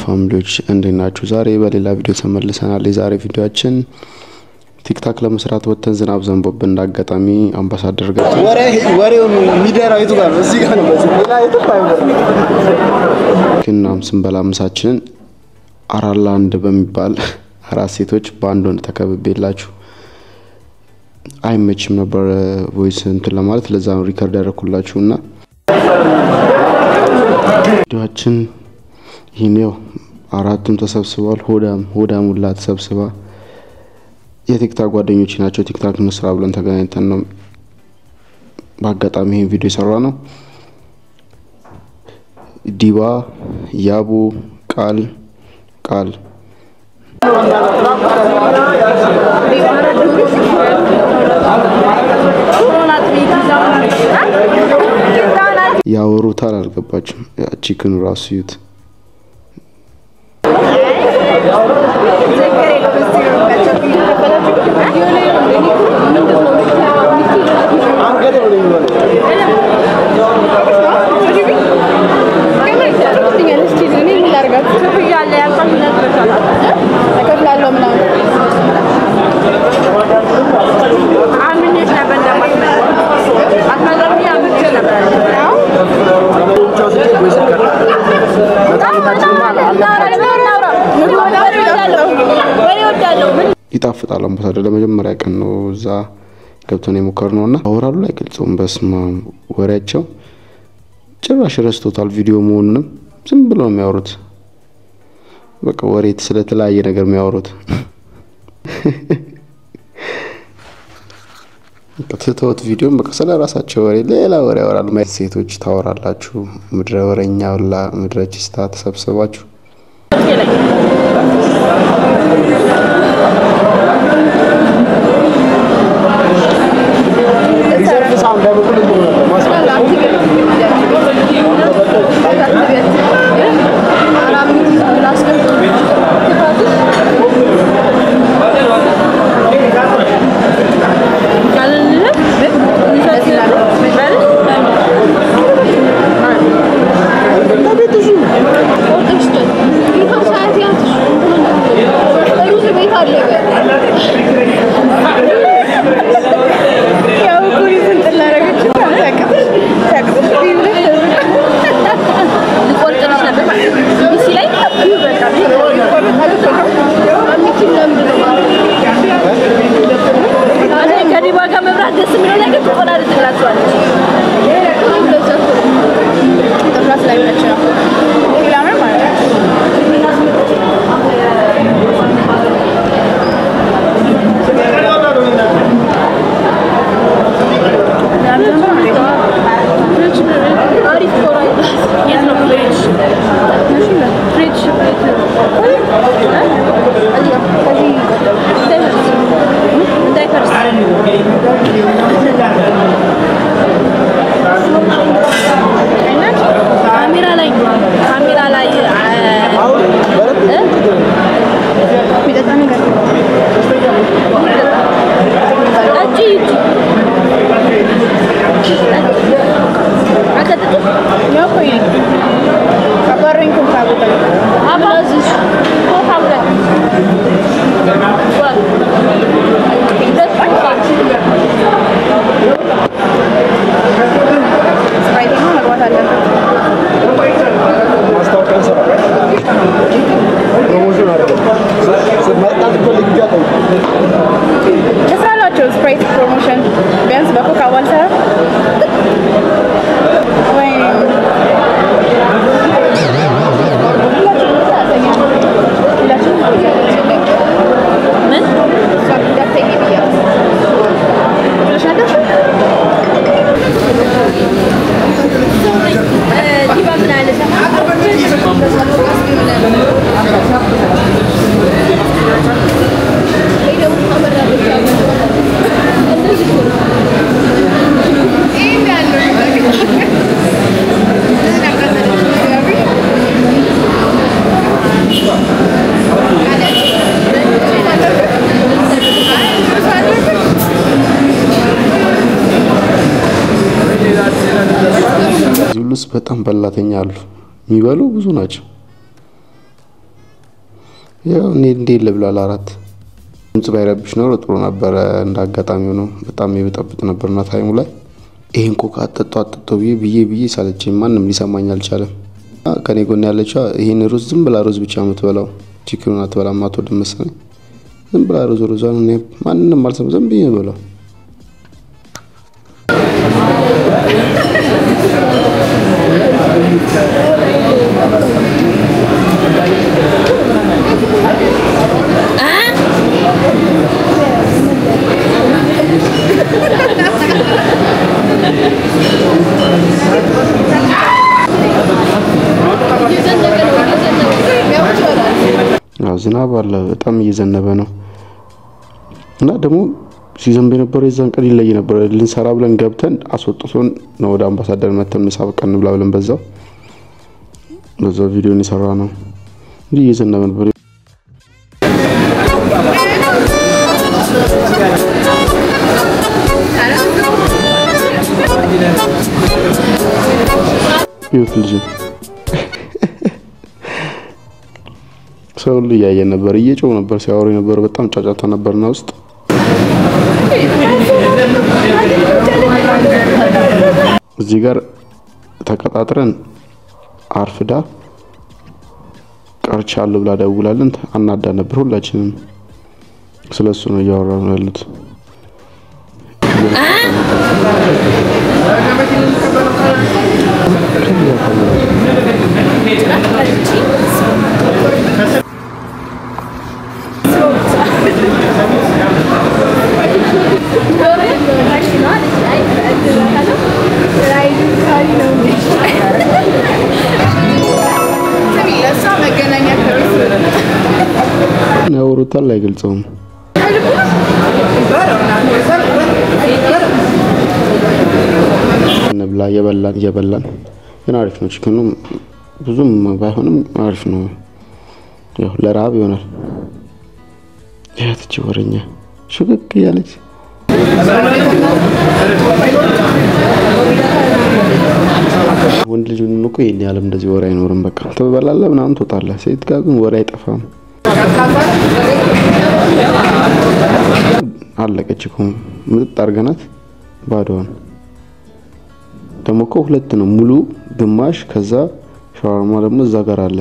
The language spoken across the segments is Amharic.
Family ዎች፣ እንዴት ናችሁ? ዛሬ በሌላ ቪዲዮ ተመልሰናል። የዛሬ ቪዲዮአችን ቲክታክ ለመስራት ወጥተን ዝናብ ዘንቦብን እንዳጋጣሚ አምባሳደር ገብተን ወሬው የሚደራው የቱ ጋር ነው? እዚህ ጋር ነው። በዚህ ሌላ የትም አይሆንም። እናም ስንበላ ምሳችንን 4 ለ1 በሚባል አራት ሴቶች በአንድ ወንድ ተከብቤላችሁ አይመችም ነበር voice እንትን ለማለት፣ ለዛ ነው record ያደረኩላችሁ። እና ቪዲዮአችን ይህን ያው አራቱም ተሰብስበዋል። ሆዳም ሆዳም ሁላ ተሰብስባ የቲክታክ ጓደኞች ናቸው። ቲክታክ እንስራ ብለን ተገናኝተን ነው በአጋጣሚ ይህን ቪዲዮ የሰራ ነው። ዲባ፣ ያቡ፣ ቃል ቃል ያወሩታል። አልገባችም። Chicken ኑ ራሱ ዩት። ይጣፍጣል። አምባሳደር ለመጀመሪያ ቀን ነው እዛ ገብተን የሞከርነው እና አወራሉ ላይ ገልጸውም በስመ አብ፣ ወሬያቸው ጭራሽ ረስቶታል ቪዲዮ መሆኑንም። ዝም ብለው ነው የሚያወሩት። በቃ ወሬ ስለተለያየ ነገር የሚያወሩት ትተውት ቪዲዮም በቃ ስለ ራሳቸው ወሬ ሌላ ወሬ ያወራሉ። ሴቶች ታወራላችሁ፣ ምድረ ወሬኛ ሁላ ምድረ ችስታ ተሰብስባችሁ። እዚህ ሁሉ ውስጥ በጣም በላተኛ አሉ። የሚበሉ ብዙ ናቸው። ያው እኔ እንዴት ልብላ ለአራት። ድምጽ ባይረብሽ ኖሮ ጥሩ ነበረ። እንደ አጋጣሚ ሆኖ በጣም የበጠብጥ ነበርና time ኡ ላይ ይሄን ኮካ አጠጡ አጠጡ ብዬ ብዬ ብዬ ሳለችኝ ማንም ሊሰማኝ አልቻለም። ከኔ ጎን ያለችዋ ይሄን ሩዝ ዝም ብላ ሩዝ ብቻ የምትበላው፣ chicken ኑን አትበላም፣ አትወድም መሰለኝ። ዝም ብላ ሩዝ ሩዟን፣ እኔ ማንንም አልሰማም፣ ዝም ብዬ ነው የምበላው። ያው ዝናብ አለ፣ በጣም እየዘነበ ነው። እና ደግሞ ሲዘንብ የነበረው የዛን ቀን ይለይ ነበር። ልንሰራ ብለን ገብተን አስወጥቶን ነው ወደ አምባሳደር መተን ምሳ በቃ እንብላ ብለን በዛው በዛው ቪዲዮን የሰራ ነው። እንዲህ እየዘነበ ነበር። ይኸውት ልጅ ሰው ሁሉ እያየን ነበር፣ እየጮሁ ነበር ሲያወሩ ነበር። በጣም ጫጫታ ነበርና ውስጥ። እዚህ ጋር ተቀጣጥረን አርፍዳ ቀርቻለሁ ብላ ደውላልን አናዳ ነበር። ሁላችንም ስለሱ ነው እያወራን ያሉት። ያወሩታል አይገልጸውም። እንብላ እየበላን እየበላን ግን አሪፍ ነው። ቺክኑ ብዙም ባይሆንም አሪፍ ነው። ያው ለረሀብ ይሆናል። ያትች ወረኛ ሹክክ እያለች። ወንድ ልጅ ምን እኮ ይሄን ያህልም እንደዚህ ወሬ አይኖርም። በቃ ትበላለህ ምናምን ትወጣለህ። ሴት ጋር ግን ወሬ አይጠፋም። አለቀች እኮ፣ ምጥጥ አድርገናት ባዶዋን። ደግሞ እኮ ሁለት ነው ሙሉ ግማሽ፣ ከዛ ሻወርማ ደግሞ እዛ ጋር አለ።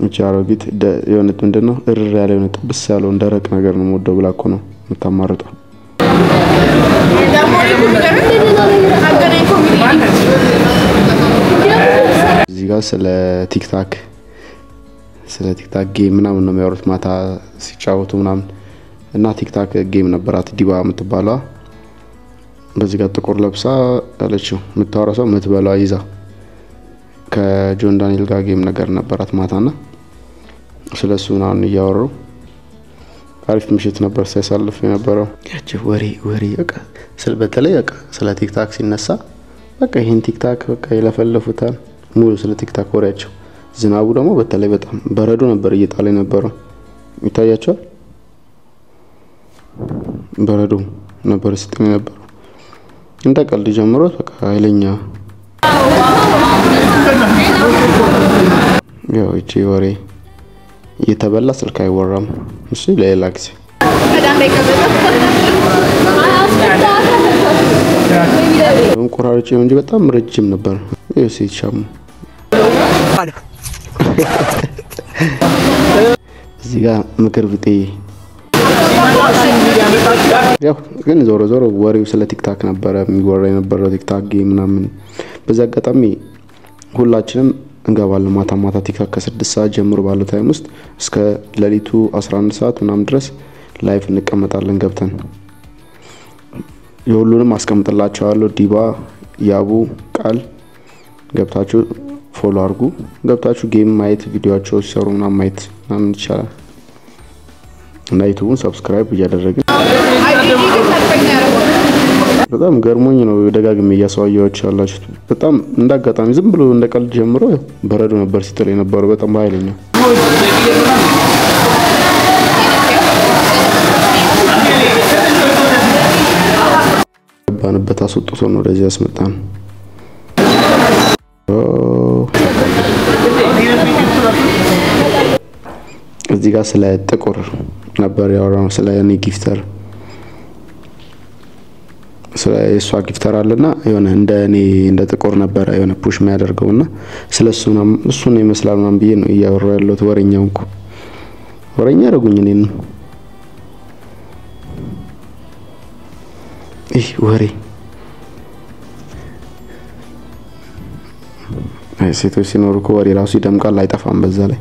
እቺ አሮጊት የሆነ ምንድን ነው እርር ያለ የሆነ ጥብስ ያለውን ደረቅ ነገር ነው የምወደው ብላ እኮ ነው የምታማርጠው። እዚህ ጋር ስለ TikTok game ምናምን ነው የሚያወሩት ማታ ሲጫወቱ ምናምን። እና TikTok game ነበራት ዲባ የምትባለዋ፣ በዚህ ጋር ጥቁር ለብሳ ያለችው የምታወራ ሰው የምትበላዋ ይዛ ከጆን ዳንኤል ጋር game ነገር ነበራት ማታና ስለ እሱ ምናምን እያወሩ አሪፍ ምሽት ነበር ሲያሳልፍ የነበረው። ያቺ ወሬ ወሬ በቃ ስለ በተለይ በቃ ስለ TikTok ሲነሳ በቃ ይሄን TikTok በቃ ይለፈለፉታል ሙሉ ስለ TikTok ወሬያቸው። ዝናቡ ደግሞ በተለይ በጣም በረዶ ነበር እየጣለ የነበረው፣ ይታያቸዋል። በረዶ ነበር ሲጥል የነበረው። እንደ ቀልድ ጀምሮት በቃ ኃይለኛ። ያው ይቺ ወሬ እየተበላ ስልክ አይወራም። እሺ ለሌላ ጊዜ። ቆራርጬ ነው እንጂ በጣም ረጅም ነበር። ይኸው ሴት ሻሙ እዚህ ጋር ምክር ብጤ። ያው ግን ዞሮ ዞሮ ወሬው ስለ TikTok ነበረ የሚወራ የነበረው፣ TikTok game ምናምን። በዚህ አጋጣሚ ሁላችንም እንገባለን ማታ ማታ TikTok ከ6 ሰዓት ጀምሮ ባለው time ውስጥ እስከ ሌሊቱ 11 ሰዓት ምናምን ድረስ live እንቀመጣለን ገብተን። የሁሉንም አስቀምጥላቸዋለሁ። ዲባ፣ ያቡ፣ ቃል ገብታችሁ follow አድርጉ። ገብታችሁ game ማየት፣ ቪዲዮቸው ሲሰሩ ምናምን ማየት ምናምን ይቻላል። እና YouTube ኡን subscribe እያደረግን። በጣም ገርሞኝ ነው ደጋግሜ እያሳየኋችሁ ያላችሁት። በጣም እንደ አጋጣሚ ዝም ብሎ እንደ ቀልድ ጀምሮ በረዶ ነበር ሲጥል የነበረው በጣም በኃይለኛው። ገባንበት አስወጥቶ ነው ወደዚህ ያስመጣን። እዚህ ጋር ስለ ጥቁር ነበር ያወራነው፣ ስለ እኔ gifter፣ ስለ የእሷ gifter አለና የሆነ እንደ እኔ እንደ ጥቁር ነበረ የሆነ push የሚያደርገውና ስለ እሱ ምናምን እሱን ይመስላል ምናምን ብዬ ነው እያወራሁ ያለሁት። ወሬኛው እኮ ወሬኛ አደረጉኝ እኔን። ይህ ወሬ አይ ሴቶች ሲኖሩ እኮ ወሬ ራሱ ይደምቃል፣ አይጠፋም። በዛ ላይ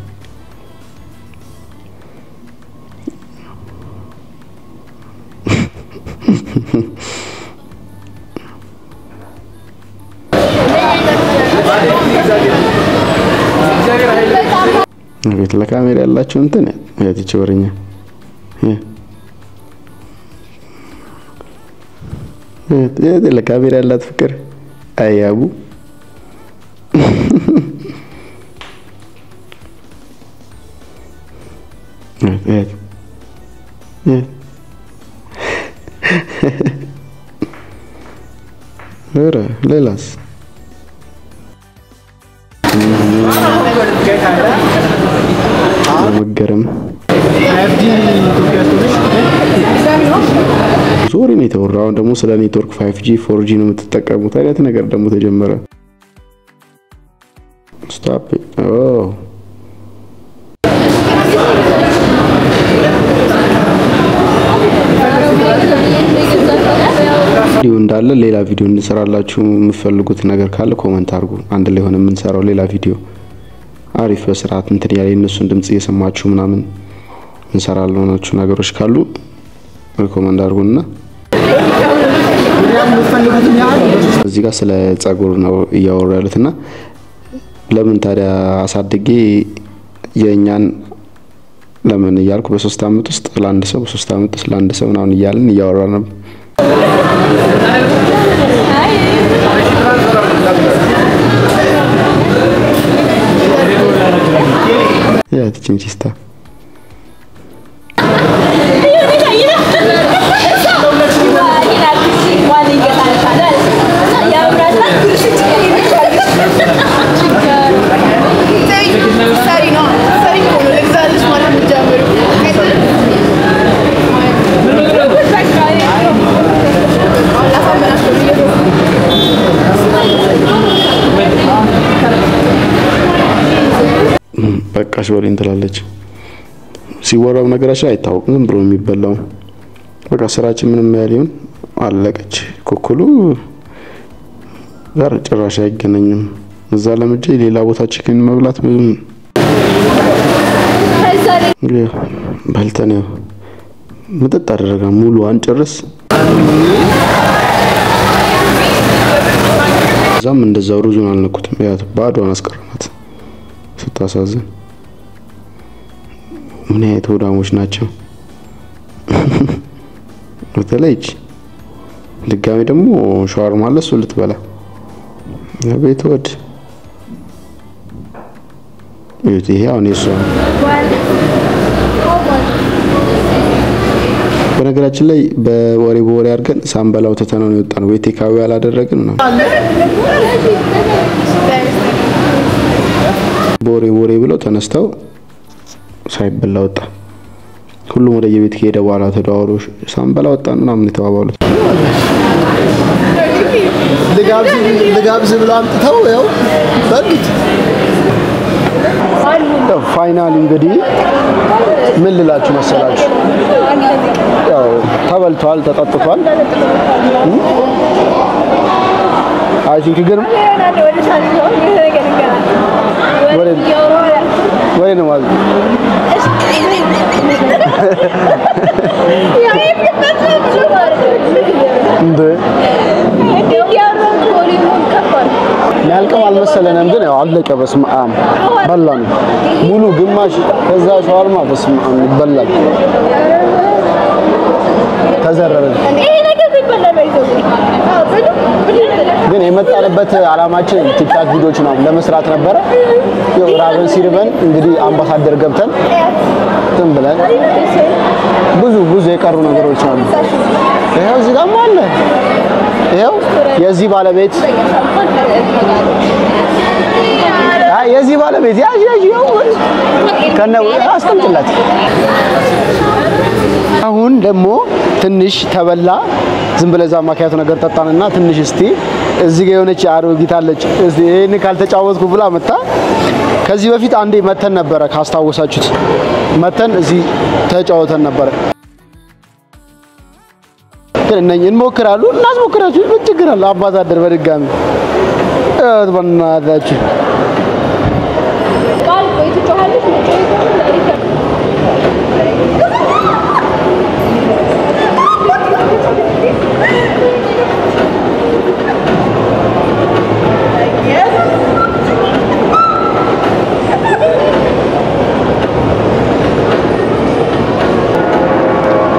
ቤት ለካሜራ ያላቸው እንትን ያትች ወሬኛ ለካሜራ ያላት ፍቅር አያቡ ኧረ ሌላስ ለመገረም ብዙ ወሬ ነው የተወራው። አሁን ደግሞ ስለ ኔትወርክ 5G 4G ነው የምትጠቀሙት አይነት ነገር ደግሞ ተጀመረ። Stop. ኦ ቪዲዮ እንዳለ ሌላ ቪዲዮ እንሰራላችሁ የምትፈልጉት ነገር ካለ comment አድርጉ። አንድ ላይ ሆነ የምንሰራው ሌላ ቪዲዮ አሪፍ በስርዓት እንትን ያለ የእነሱን ድምጽ እየሰማችሁ ምናምን እንሰራለን ናችሁ ነገሮች ካሉ recommend አድርጉና እዚህ ጋር ስለ ጸጉር ነው እያወሩ ያሉትና ለምን ታዲያ አሳድጌ የእኛን ለምን እያልኩ በ3 አመት ውስጥ ለአንድ ሰው በ3 አመት ውስጥ ለአንድ ሰው ምናምን እያልን እያወራን ነው። ያ ትችንቺስታ በቃሽ በለኝ ትላለች። ሲወራው ነገራችን አይታወቅም፣ ዝም ብሎ የሚበላው በቃ ስራችን ምንም ያህል ይሁን አለቀች። ኩኩሉ ጋር ጭራሽ አይገናኝም። እዛ ለምጄ ሌላ ቦታ ቺክን መብላት ብዙም እንግዲህ በልተን ያው ምጥጥ አደረገ ሙሉ አንጨርስ። እዛም እንደዛው ሩዙን አልነኩትም። ያው ባዶዋን አስቀረናት። ስታሳዝን ምን አይነት ሆዳሞች ናቸው? በተለይ እቺ ድጋሚ ደግሞ ሻወርማ አለ እሱ ልትበላ ቤት ወድ ይሄ አሁን የእሷ ነው። በነገራችን ላይ በወሬ በወሬ አድርገን ሳንበላው ትተነው ነው የወጣነው። ወይ ቴካዊ አላደረግን ነው። በወሬ ወሬ ብለው ተነስተው ሳይበላ ወጣ። ሁሉም ወደ የቤት ከሄደ በኋላ ተደዋውሎ ሳንበላ ወጣን ምናምን የተባባሉት። ልጋብዝ ብለው አምጥተው ያው በሉት። Final እንግዲህ ምን ልላችሁ መሰላችሁ፣ ያው ተበልቷል፣ ተጠጥቷል። I think ግን ወሬ ነው ማለት እንዴ ሚያልቅም አልመሰለንም፣ ግን ያው አለቀ። በስመ አብ በላን ሙሉ ግማሽ፣ ከዛ ሻወርማ በስመ አብ ይበላል። ተዘረረን። ግን የመጣንበት አላማችን TikTok ቪዲዮዎች ምናምን ለመስራት ነበረ። ያው ራበን ሲርበን እንግዲህ አምባሳደር ገብተን ዝም ብለን ብዙ ብዙ የቀሩ ነገሮች አሉ። ይኸው እዚህ ጋርም አለ። ይኸው የዚህ ባለቤት አይ የዚህ ባለቤት ያዥ ያዥ ያው ከነ አስቀምጥላት። አሁን ደግሞ ትንሽ ተበላ። ዝም ብለህ እዛ ማኪያቶ ነገር ጠጣንና ትንሽ እስቲ እዚህ ጋር የሆነች አሮጊት አለች። እስቲ ይሄን ካልተጫወትኩ ብላ መጣ። ከዚህ በፊት አንዴ መተን ነበረ ካስታወሳችሁት፣ መተን እዚህ ተጫወተን ነበረ። ግን እነኝህ እንሞክራሉ እናስሞክራችሁ ምን ችግር አለ? አምባሳደር በድጋሚ እት በእናታችሁ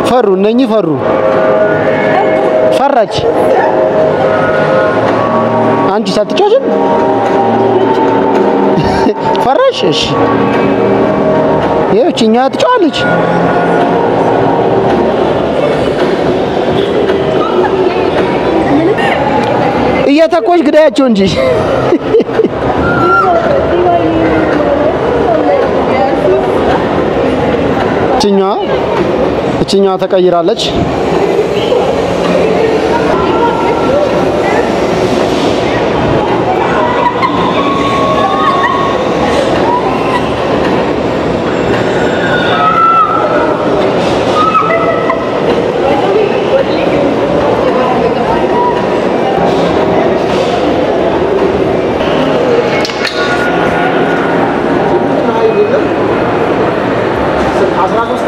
ፈሩ፣ እነኚህ ፈሩ። ፈራች። አንቺ ሳትጫወችም ፈራሽ? እሺ ይኸው እቺኛዋ ትጫዋለች። እየተኮሽ ግዳያቸው እንጂ እቺኛዋ እቺኛዋ ተቀይራለች።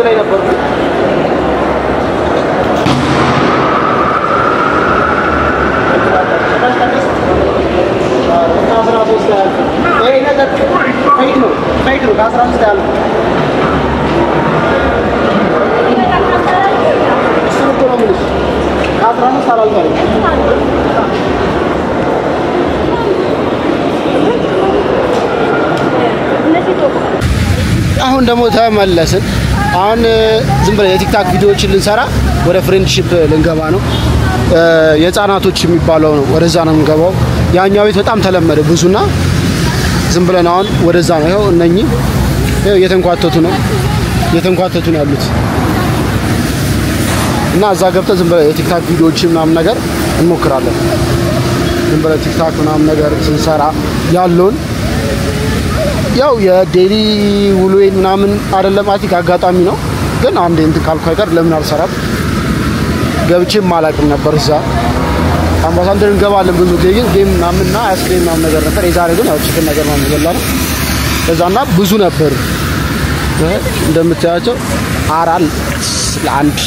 ላይ ነበርኩ። ይሄ ነገር fake ነው፣ fake ነው። ከ13 አያልፍም። እሱን እኮ ነው የምልሽ። ከ13 አላልፍም አለኝ። አሁን ደግሞ ተመለስን። አሁን ዝም ብለን የ TikTok ቪዲዮዎችን ልንሰራ ወደ Friendship ልንገባ ነው። የህፃናቶች የሚባለው ነው፣ ወደዛ ነው የምንገባው። ያኛው ቤት በጣም ተለመደ ብዙና ዝም ብለን አሁን ወደዛ ነው። ይኸው እነኚህ ይኸው እየተንኳተቱ ነው እየተንኳተቱ ነው ያሉት እና እዛ ገብተን ዝም ብለን የ TikTok ቪዲዮዎችን ምናምን ነገር እንሞክራለን። ዝም ብለን TikTok ምናምን ነገር ስንሰራ ያለውን ያው የ daily ውሎዬን ምናምን አይደለም፣ አቲክ አጋጣሚ ነው። ግን አንዴ እንትን ካልኩ አይቀር ለምን አልሰራም? ገብቼም አላውቅም ነበር እዛ አምባሳደር እንገባለን ብዙ ጊዜ ግን game ምናምን እና አይስክሬም ምናምን ነገር ነበር። የዛሬ ግን ያው chicken ነገር ምናምን የበላ ነው እዛና ብዙ ነበር እንደምታያቸው 4 ለ1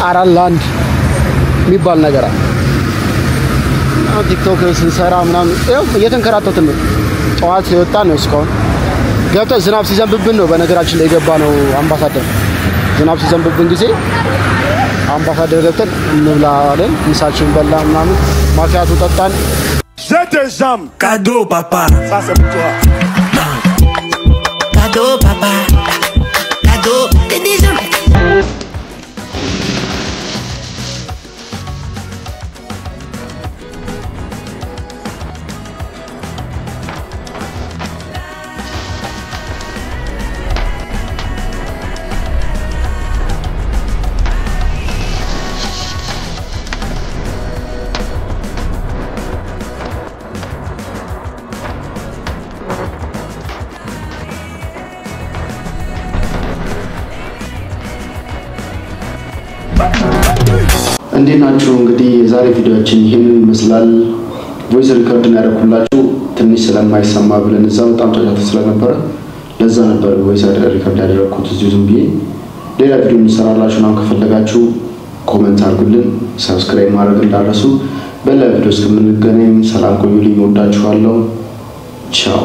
4 ለ1 የሚባል ነገር አለ። አሁን TikTok ስንሰራ ምናምን ያው እየተንከራተትን ነው። ጠዋት የወጣ ነው እስካሁን ገብተን ዝናብ ሲዘንብብን ነው በነገራችን ላይ የገባ ነው አምባሳደር። ዝናብ ሲዘንብብን ጊዜ አምባሳደር ገብተን እንብላ አለን። ምሳችን በላ ምናምን ማኪያቶ ጠጣን። J'ai des jambes. Cadeau, papa. Ça, c'est pour toi. Cadeau, papa. Cadeau, t'es déjà. እንዴት ናችሁ? እንግዲህ የዛሬ ቪዲዮአችን ይህንን ይመስላል። Voice record ነው ያደረኩላችሁ ትንሽ ስለማይሰማ ብለን እዛ በጣም ጫጫታ ስለነበረ ለዛ ነበር voice record ያደረኩት እዚሁ ዝም ብዬ። ሌላ ቪዲዮ እንሰራላችሁ ምናምን ከፈለጋችሁ comment አድርጉልን፣ subscribe ማድረግ እንዳትረሱ። በሌላ ቪዲዮ እስከምንገናኝ ሰላም ቆዩልኝ። እወዳችኋለሁ። ቻው።